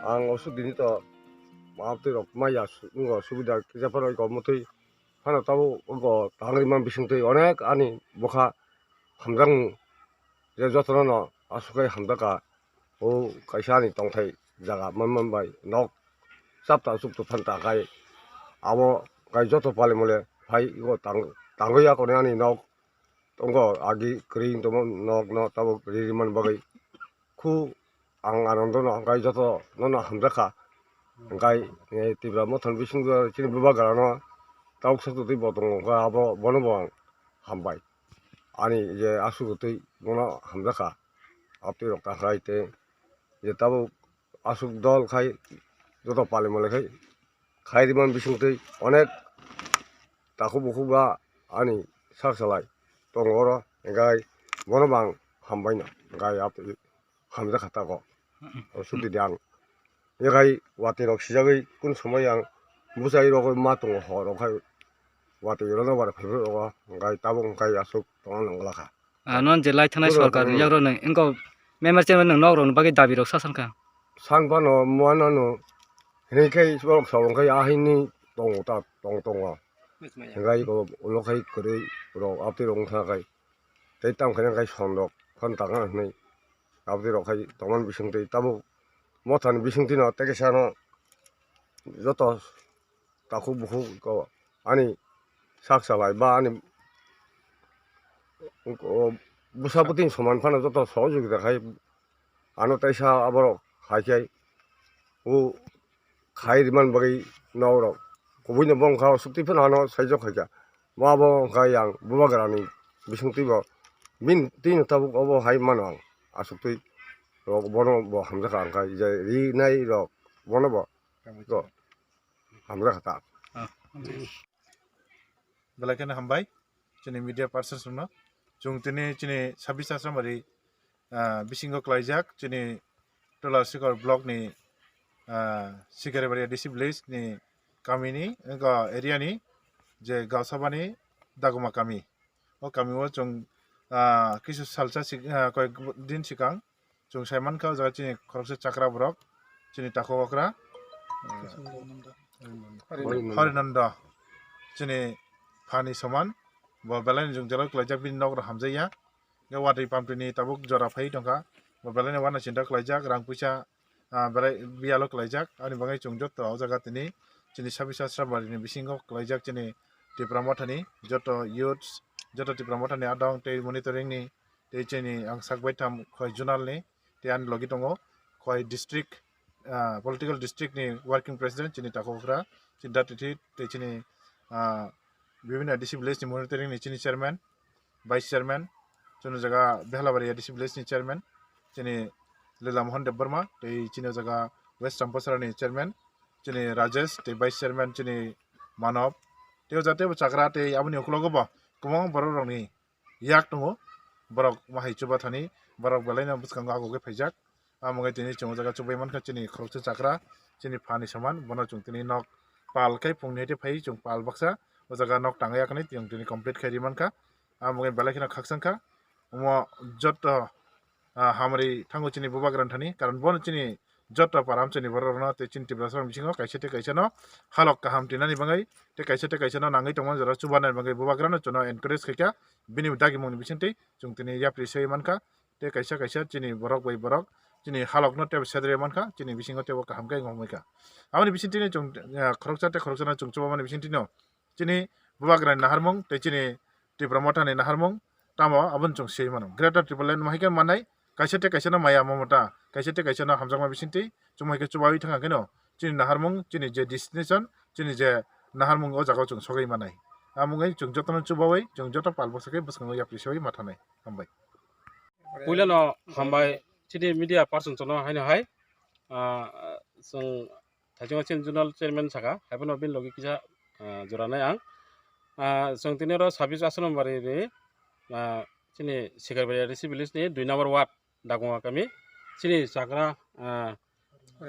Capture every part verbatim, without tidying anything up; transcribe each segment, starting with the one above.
Ang osu dini to maap twi rok maya su-, wngkha subida kisa phano iko mwtwi phano tabuk wngkha tangwi man bisingtwi onek ani bwkha hamjakmung je jotono no aswk khe hamjakha. O kaisa ani tongthai jaga man man bai nok chapta chuktu phan ta khai abo kai joto pale mole phai iko tang-, tangwi yakoni ani nok tongo agi kwrwi tongmo nok no tabuk riri man bagwi khu ang Anando no hwnkhe joto nono hamjakha. Hwnkhe, eh, Tipra Mothani bisingo chini bubagrano tabuk sotwi bo tongo, hwnkhe abo bono bo ang hambai. Ani je aswk twi bono hamjakha. Abtwi rok ta khlai tei je tabuk aswk dol khai joto pale mole khai khai rimani bisingtwi onek takhuk bukhuk ba ani sak salai tongo oro, hwnkhe bono bo ang hambai no, hwnkhe abtwi hamjakha tago. O sudi de ang. Yakhai watwi rok sijagwi kun somoi ang bwsai rogwi ma tongo hor rok khai watwi rok no bar phaibrwi rogo hwnkhe tabuk hwnkhe aswk tongna nangla kha. Ah, non je lai thanai Bwrwi sorkar rok yak rok nang engko member chairman nang nok rok bagwi dabi rok sa sankha. Sang phano muano no hinwi khai borok sa wngkhai ahini tongo ta tong tongo. Hwnkhe iko ulo khai kwrwi rok abtwi rok wngkha khai tei tamo khe khai som rok phano tangkha hinwi abtwi rok khai tongmani bisingtwi tabuk mothani bisingtwi no tei kaisa no joto takhuk bukhuk ko ani sak salai ba ani ko bwsa bwtwi soman phano joto sohojogita khai ano teisa aborok hai khe o khai rimani bagwi nok rok kubui no bongkha o sukti phano ano saijak khaikha. Bo abo wngkha yang bubagrani bisingtwi bo bini twi no tabuk obo hai mano ang aswk twi rok bono bo hamjakha ang khai je rinai rok bono bo hamjakha ta. Ah, belai kheno hambai chini media persons rokno. Chwng tini chini sabis Asramari, ah, bisingo klaijak chini Tola Sikor block ni, ah, Sikaribari A D C village ni kami ni, wngkha area ni je Gausabani Daguma kami. O kami o chwng, ah, kisu salsa sik-, ah, koi din sikang chwng sai mankha o jaga chini khoroksa chakra borok chini takhuk okra, eh, Horinanda chini phani soman bo belai ni jwngjal o klaijak bini nok rok hamjakya. Watwi pampri ni tabuk jora phai tongkha bo belai ni uanw chinta klaijak rang puisa, ah, belai biyalo klaijak ani bagwi chwng joto o jaga tini chini sabis Asramari ni bisingo klaijak chini Tipra Mothani joto youths joto Tipra Mothani adong tei monitoring ni tei chini ang sak bai tham khoi zonal ni tei ani logi tongo khoi district, ah, political district ni working president chini takhuk okra chini dati tei chini, ah, bibhinno A D C village ni monitoring ni chini chairman, vice chairman, chini jaga Behlabari A D C village ni chairman chini Lila Mohan Debbarma tei chini jaga West Champasara ni chairman chini Rajesh tei vice chairman chini Manob tei o jate bo chakra tei aboni ukologo bo kwbangma borok rok ni yak tongo, borok mahai chuba thani, borok belai no bwskango agugwi phaijak. Amo wngwi tini chwng o jaga chubai mankha chini khoroksa chakra, chini phani soman, bono chwng tini nok pal khai phungni haite phai chwng pal baksa o jaga nok tangwi yakhwni chwng tini complete khai ri mankha. Amo wngwi belai kheno khakchangkha, omo joto, ah, hamari thango chini bubagrani thani, karon bono chini joto para amchaini borok rokno tei chini Tiprasa rok bisingo kaisa tei kaisa no halok kaham twinani bagwi tei kaisa tei kaisa no nangwi tongmani jora chubanani bagwi bubagrano chwngno encourage khaikha bini dagimungni bisingtwi chwng tini yapri se mankha tei kaisa kaisa chini borok bai borok chini halokno teibo sedre mankha chini bisingo teibo kaham khe wngmaikha. Aboni bisingtwino chwng, ah, khoroksa tei khoroksano chwng chubamani bisingtwino chini bubagrani naharmung tei chini Tipra Mothani naharmung tamo abono chwng swi mano. Greater Tipraland no hai khe mannai, kaisa tei kaisa no maya mamata, kaisa tei kaisa no hamjakma bisingtwi chwng hai khe chubaui thangkha kheno chini naharmung, chini je destination, chini je naharmung o jaga o chwng sogwi mannai. Amo wngwi chwng jotono chubaui chwng joto pal bwsa khe bwskango yapri sogwi ma thanai. Hambai. Puila no hambai chini media person chono haino hai, ah, chwng Thaichungo chini zonal chairman saka, haiphano bini logi kisa, ah, jora nai ang. Ah, chwng tini oro sabis Asramari ni, ah, chini Sikaribari A D C village ni dui number ward Dagonga kami. Chini chakra, ah,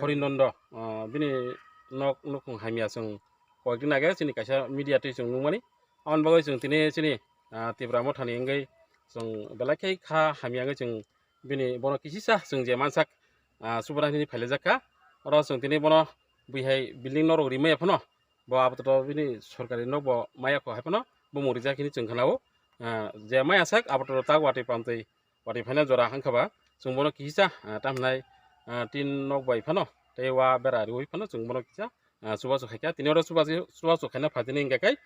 Horinondo, ah, bini nok nukhung hamya chwng koyekdin age chini kaisa media twi chwng nukmani. Aboni bagwi chwng tini chini, ah, Tipra Mothani wngwi chwng belai khe kha hamya wngwi chwng bini bono kisisa chwng je mansak, ah, Subraiyani phailaijakha. Oro chwng tini bono bui hai building norok rimaya phano, bo aboto bini sorkari nok bo maya kho hai phano bumung rijak hini chwng khna-o. Ah, je maya sak aboto tak watwi pamtwi watwi phaina jora hangkha ba chwng bono kisa, ah, tamhnai, ah, tin nok bai phano tei wa bera riwi phano chwng bono kisa, ah, chubachu khaikha. Tini oro chubachu, chubachu khaina phatini hingkha khe,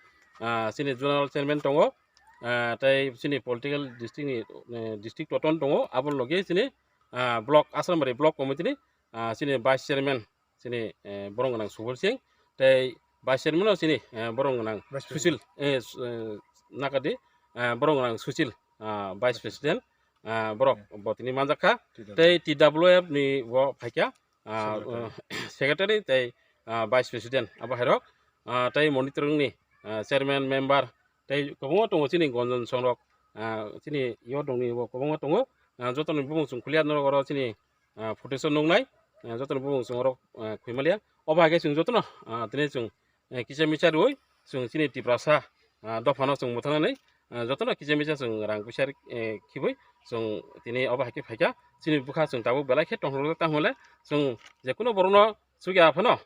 ah, chini zonal chairman tongo, ah, tei chini political district ni, eh, district toton tongo, abo logi chini, ah, block, Asrambari block committee ni, ah, chini vice chairman chini, eh, borong gwnang Subol Singh, tei vice chairman o chini, eh, borong gwnang Vice Sushil, eh, s-, eh, nakadi, eh, borong gwnang Sushil, ah, vice president, ah, borok bo tini manjak kha, tei T W F ni bo phaikha, ah, secretary tei, ah, vice president abo hai rok, ah, tei monitoring ni, ah, chairman member tei kwbangma tongo chini Gonjon Songrok, ah, chini yo tongni bo kwbangma tongo, ah, joto ni bumung chwng khulia norok oro chini, ah, footage o nuknai, ah, joto ni bumung chwng oro, ah, khuimalia. Obo hai khe chwng jotono, ah, tini chwng, eh, kisa misa rwui chwng chini Tiprasa, ah, dophano chwng mwthangnani, ah, jotono kisa misa chwng rang puisa, eh, khibui chwng tini obo hai khe phaikha. Chini bwkha chwng tabuk belai khe tongthok tamo le chwng jekunu borokno chukya phano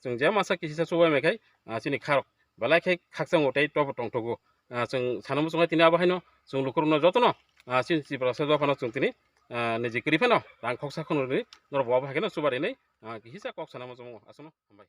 chwng je masa kisa chubai mai khai, ah, chini kharok belai khe khakchangma tei tobo tongthogo. Ah, chwng sana muchungo tini abo haino chwng lukurokno jotono, ah, chini Tiprasa dophano chwng tini, ah, niji kwrwi phano rang khoksa khwnwi norok bo abo hai kheno chubarinai, ah, kisa kok sana muchungo aswkno hambai.